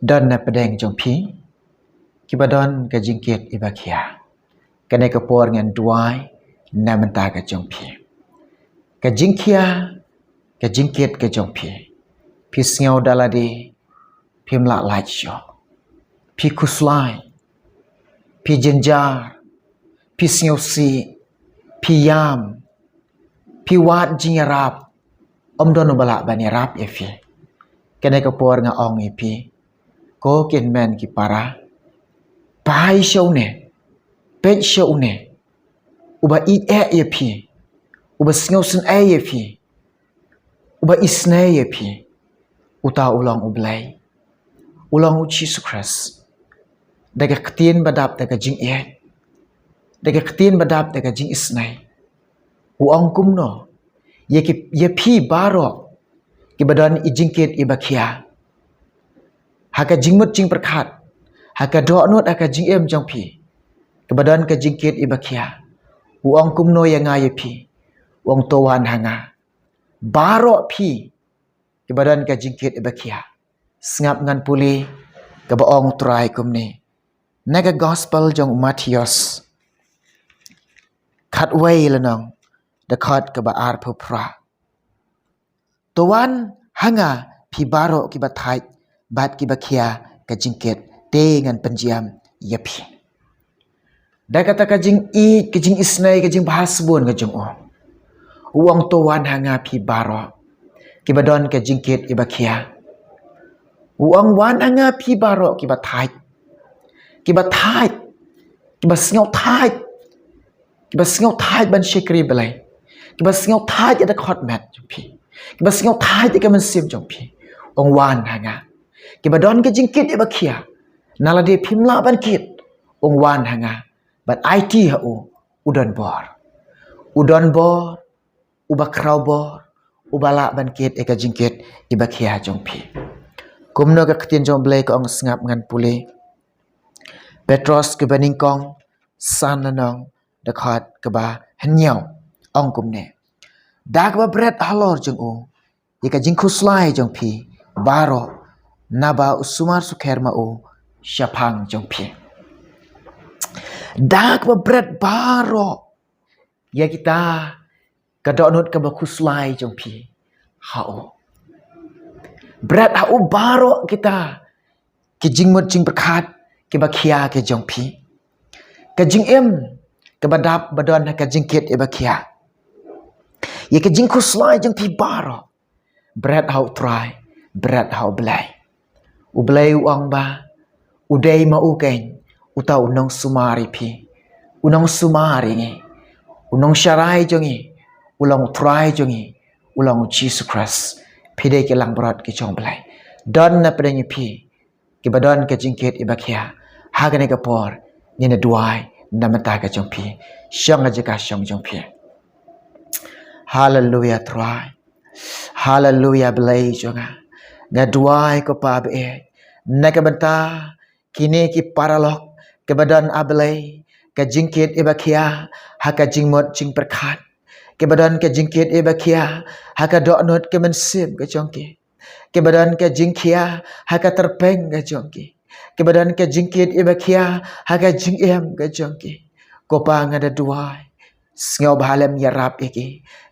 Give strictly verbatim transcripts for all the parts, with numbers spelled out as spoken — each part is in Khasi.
Don na pdeng jong phi kiba don ka jingkit iba khia. Kane ka por ngan duwai na bynta ka jong phi. Ka jingkhia, ka jingkit ka jong phi, phi sngew da lade phim lah lait shuh. Phi khuslai, phi jynjar, phi sngewsih, phi ïam, phi wad jingïarap. Ym don uba lah ban ïarap ïa phi. Kane ka por nga ong ïa phi, ko ki hynmen ki para, phai sha une, peit sha une uba ïeit eh ïa phi, uba sngewsynei ïa phi, uba isynei ïa phi. Uta u long U Blei, u long U Jisu Khrist. Da ka ktien ba dap da ka jingïeit, da ka ktien ba dap da ka jingisynei, u ong kumno ïa ki, ïa phi baroh kiba don i jingkit iba khia ha ka jingmut jingpyrkhat, ha ka dohnud, ha ka jingim jong phi, kiba don ka jingkit iba khia. U ong kumno ïa nga ïa phi? U ong, to wan ha nga. Baroh phi kiba don ka jingkit iba khia. Sngap ngan pule kaba ong U Trai kumne na ka gospel jong u Mathaios, khatwei lynnong, dkhot kaba arphew phra. To wan ha nga phi baroh kiba thait bad kiba khia ka jingkit, te ngan pynjam ïa phi. Da kata ka jingïeit, ka jingisynei, ka jingbha sbun ka jong u, u ong, to wan ha nga phi baroh kiba don ka jingkit iba khia. U ong, wan ha nga phi baroh kiba thait, kiba thait, kiba sngew thait, kiba sngew thait ban shakri Blei, kiba sngew thait ïa ka dkhot met jong phi, kiba sngew thait ïa ka mynsiem jong phi. U ong, wan ha nga. Kiba don ka jingkit iba khia, na lade phim lah ban kit, u ong, wan ha nga. Bad aiti ha u, u don bor. U don bor, uba khraw bor, uba lah ban kit ïa ka jingkit iba khia jong phi. Kumno ka ktien jong U Blei ka ong, sngap ngan pule. Petros kaba nyngkong, san lynnong, dkhot kaba hynñiew, ong kumne. Da kaba bret halor jong u ïa ka jingkhuslai jong phi baroh, naba u sumar sukher ma u shaphang jong phi. Da kaba bret baroh ïa kita ka dohnud kaba khuslai jong phi ha u. Bret ha u baroh kita ki jingmut jingpyrkhat kiba khia ki jong phi. Ka jingim kaba dap ba don ha ka jingkit iba khia. Ïa ka jingkhuslai jong phi baroh, bret ha U Trai, bret ha U Blei. U Blei u ong ba u dei ma u keiñ uta u nongsumar ïa phi, u nongsumar ïa ngi, u nongsharai jong ngi, u long U Trai jong ngi, u long U Jisu Khrist. Phi dei ki langbrot ki jong U Blei. Don na pdeng ïa phi kiba don ka jingkit iba khia. Ha kane ka por ngin ïa duwai na bynta ka jong phi. Shong ha jaka shong jong phi. Haleluya Trai. Haleluya Blei jong nga. Nga duwai ko Pa ba ïeit, na ka bynta kine ki paralok kiba don, A Blei, ka jingkit iba khia ha ka jingmut jingpyrkhat, kiba don ka jingkit iba khia ha ka dohnud ka mynsiem ka jong ki, kiba don ka jingkhia ha ka tyrpeng ka jong ki, kiba don ka jingkit iba khia ha ka jingim ka jong ki. Ko Pa, nga da duwai, sngewbha lem ïarap ïa ki.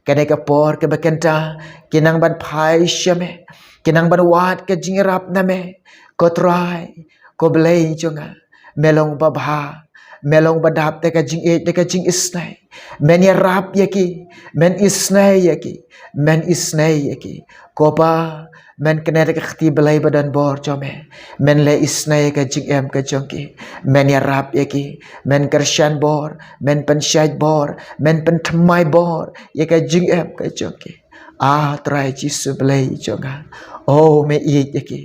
Kane ka por kaba kynta ki nang ban phai sha me, ki nang ban wad ka jingïarap na me. Ko Trai, ko Blei jong nga, me long uba bha, me long uba dap da ka jingïeit da ka jingisnei. Men ïarap ïa ki, men isnei ïa ki, men isnei ïa ki. Ko Pa, men kane da ka kti Blei ba don bor jong me. Men leh isnei ïa ka jingim ka jong ki. Men ïarap ïa ki, men kyrshan bor, men pynshait bor, men pynthymmai bor ïa ka jingim ka jong ki. A Trai Jisu Blei jong nga, o me ïeit ïa ki,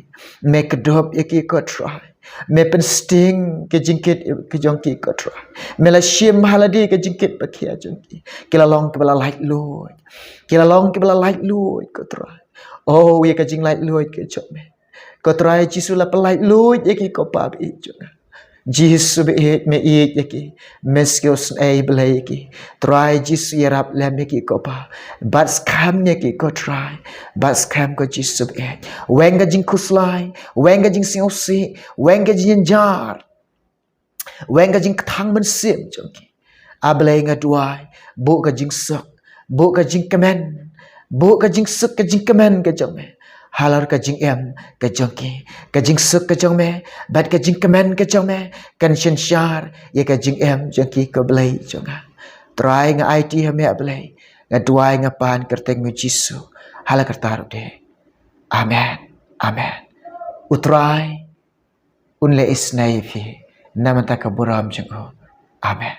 me kdup ïa ki ko Trai. Me pynsting ka jingkit ka jong ki ko Trai. Me la shim ha lade ka jingkit ba khia jong ki. Ki la long kiba la laitluid, ki la long kiba la laitluid ko Trai. O ïa ka jinglaitluid ka jong me, ko Trai Jisu, la pynlaitluid ïa ki ko Pa ba ïeit jong nga. Jisu ba ïeit, me ïeit ïa ki, me sngewsynei Blei ïa ki. Trai Jisu ïarap lem ïa ki ko Pa. Bat skhem ïa ki ko Trai. Bat skhem ko Jisu ba ïeit. Weng ka jingkhuslai, weng ka jingsngewsih, weng ka jingjynjar, weng ka jingkthang mynsiem jong ki. A Blei nga duwai, buh ka jingsuk, buh ka jingkmen, buh ka jingsuk ka jingkmen ka jong me halor ka jingim ka jong ki. Ka jingsuk ka jong me bad ka jingkmen ka jong me kan synshar ïa ka jingim jong ki ko Blei jong nga. Trai nga aiti ha me a Blei, nga duwai nga pan kyrteng me Jisu, ha la karta ruh de. Amen. Amen. U Trai un leh isynei ïa phi na ka bynta ka burom jong u. Amen.